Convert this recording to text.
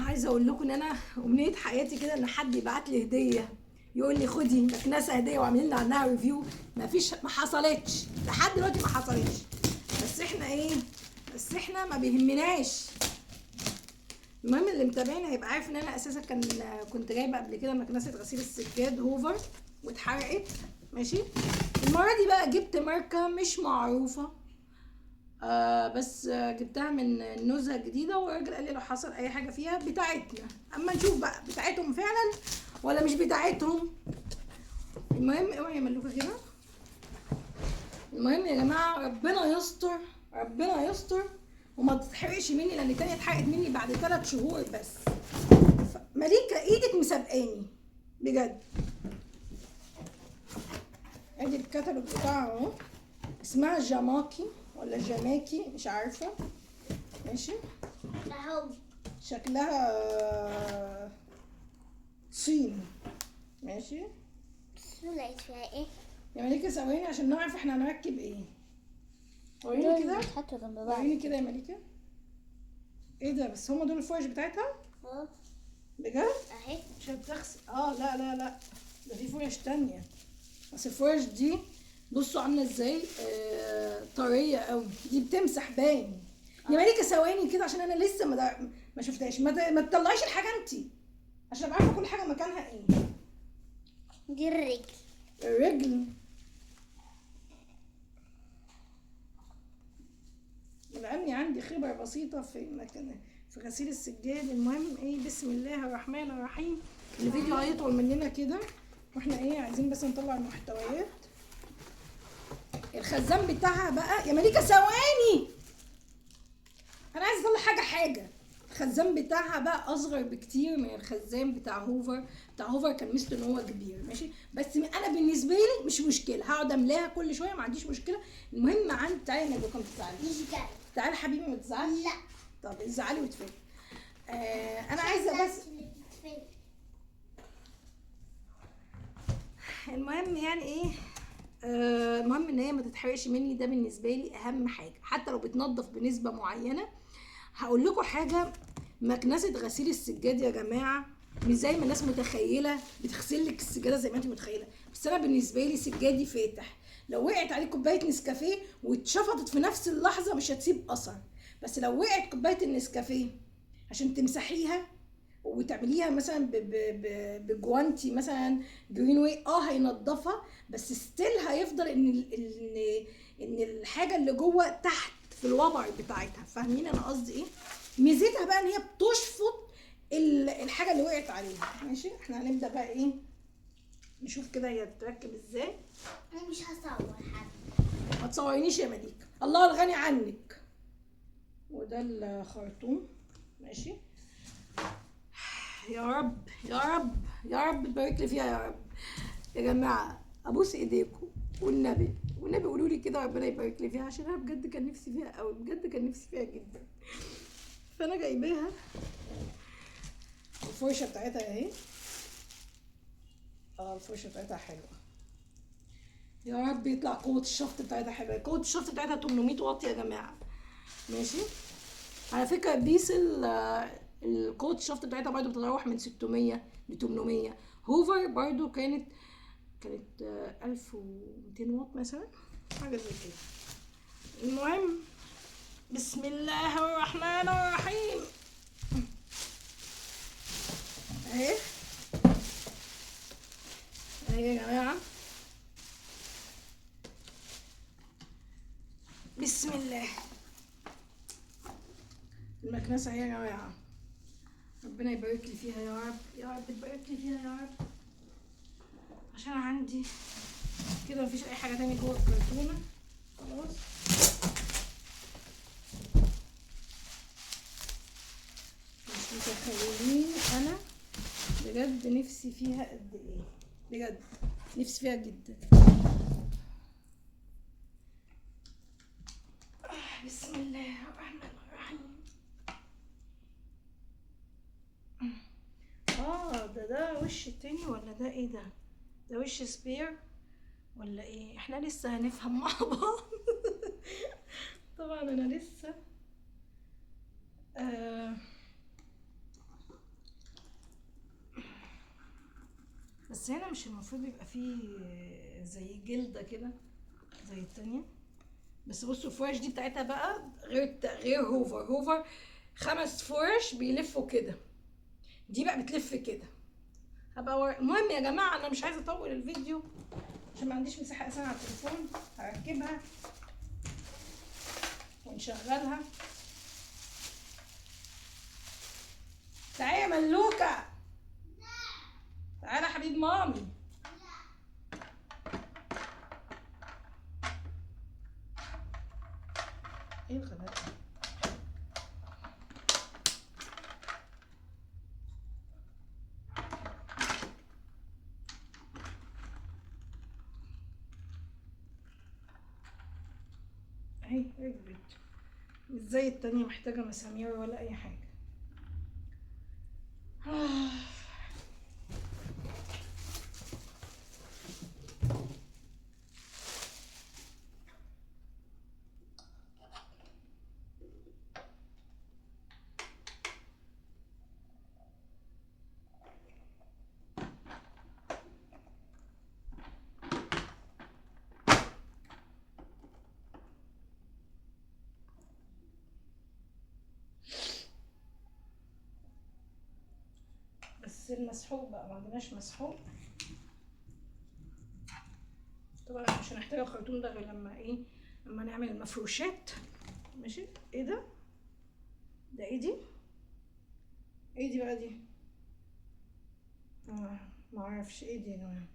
عايزه اقول لكم ان انا امنية حياتي كده ان حد يبعت لي هديه يقول لي خدي مكنسة هديه واعملي لنا عنها review. مفيش، ما حصلتش لحد دلوقتي، ما حصلتش. بس احنا ايه، بس احنا ما بيهمناش. المهم اللي متابعني هيبقى عارف ان انا اساسا كنت جايبه قبل كده مكنسة غسيل السجاد هوفر واتحرقت. ماشي، المرة دي بقى جبت ماركة مش معروفة، بس جبتها من النزهه الجديدة، والراجل قال لي لو حصل اي حاجة فيها بتاعتنا، اما نشوف بقى بتاعتهم فعلا ولا مش بتاعتهم. المهم اوعي يا ملوكه كده. المهم يا جماعة ربنا يستر، ربنا يستر وما تتحرقش مني، لان التانية اتحرقت مني بعد 3 شهور بس. مليكة ايدك مسابقاني بجد. ادي الكتالوج بتاعها اهو، اسمها جاماكي ولا جاماكي مش عارفه. ماشي اهو شكلها صيني. ماشي، لقيت فيها ايه يا مليكة؟ ثواني عشان نعرف احنا هنركب ايه. وريني كده، بيتحطوا جنب بعض. وريني كده يا مليكة. ايه ده؟ بس هما دول الفرش بتاعتها اه بجد؟ اهي مش هتغسل. لا لا لا، ده في فرش تانية، بس الفرش دي بصوا عامله ازاي، طرية قوي، دي بتمسح باين. يا مليكة ثواني كده عشان انا لسه ما شفتهاش. ما تطلعيش الحاجة انتي عشان ابقى عارفه كل حاجة مكانها ايه. دي الرجل. الرجل لاني عندي خبره بسيطة في مكان في غسيل السجاد. المهم ايه، بسم الله الرحمن الرحيم. الفيديو هيطول مننا كده، واحنا ايه عايزين بس نطلع المحتويات. الخزان بتاعها بقى يا مليكة ثواني، انا عايزه اطلع حاجة. الخزان بتاعها بقى اصغر بكتير من الخزان بتاع هوفر. بتاع هوفر كان ميزته ان هو كبير، ماشي، بس انا بالنسبة لي مش مشكلة، هقعد املاها كل شوية ما عنديش مشكلة. المهم عندي، تعالي يا ملوكه ما تزعليش، مش جاي. تعالي حبيبي ما تزعلش. لا. طب ازعلي وتفلي. انا عايزه بس المهم يعني ايه، المهم ان هي ما تتحرقش مني، ده بالنسبة لي اهم حاجة، حتى لو بتنظف بنسبة معينة. هقول لكم حاجة، مكنسة غسيل السجاد يا جماعة مش زي ما الناس متخيله بتغسل لك السجادة زي ما انت متخيله، بس انا بالنسبة لي سجادي فاتح، لو وقعت عليه كوباية نسكافيه واتشفطت في نفس اللحظة مش هتسيب اثر. بس لو وقعت كوباية النسكافيه عشان تمسحيها وتعمليها مثلا بجوانتي مثلا جرين واي، هينضفها، بس still هيفضل ان ان الحاجة اللي جوه تحت في الوبر بتاعتها. فاهمين انا قصدي ايه؟ ميزتها بقى ان هي بتشفط الحاجة اللي وقعت عليها. ماشي، احنا هنبدا بقى ايه، نشوف كده هي تتركب ازاي. انا مش هصور حد. ما تصورينيش يا مليكة، الله الغني عنك. وده الخرطوم. ماشي، يا رب يا رب يا رب تبارك لي فيها يا رب. يا جماعة ابوس ايديكم والنبي، والنبي قولوا لي كده ربنا يبارك لي فيها، عشان انا بجد كان نفسي فيها قوي، بجد كان نفسي فيها جدا. فانا جايباها الفرشة بتاعتها اهي. الفرشة بتاعتها حلوة، يا رب يطلع قوة الشفط بتاعتها حلوة. قوة الشفط بتاعتها 800 واط يا جماعة. ماشي، على فكرة بيسل القوة الشفط بتاعتها برضو بتتراوح من 600 ل 800. هوفر برضو كانت 1200 واط مثلا، حاجة زي كده. المهم بسم الله الرحمن الرحيم. اهي اهي يا جماعة، بسم الله. المكنسة اهي يا جماعة، ربنا يبارك لي فيها يا رب، يا رب تبارك لي فيها يا رب. عشان عندي كده مفيش اي حاجة تاني جوه الكرتونة خلاص. مش متخيلين انا بجد نفسي فيها قد ايه، بجد نفسي فيها جدا. بسم الله الرحمن الرحيم. ده وش تاني ولا ده ايه؟ ده وش spare ولا ايه؟ احنا لسه هنفهم مع بعض. طبعا انا لسه بس هنا مش المفروض يبقى فيه زي جلده كده زي التانية؟ بس بصوا الفرش دي بتاعتها بقى غير هوفر. هوفر 5 فرش بيلفوا كده، دي بقى بتلف كده. هبقى المهم يا جماعة انا مش عايزه اطول الفيديو عشان ما عنديش مساحة اساسا على التليفون. هركبها ونشغلها. تعالي يا ملوكه، تعالى يا حبيب مامي. ايه الغباء ده؟ اهي ركبت، مش زي التانية محتاجة مسامير ولا أي حاجة. بس المسحوق بقى ما عندناش مسحوق طبعا، مش هنحتاج الخرطوم ده غير لما ايه، لما نعمل المفروشات. ماشي. ايه ده؟ ده ايه دي؟ ايه دي بقى دي؟ ما اعرفش ايه دي يا جماعة.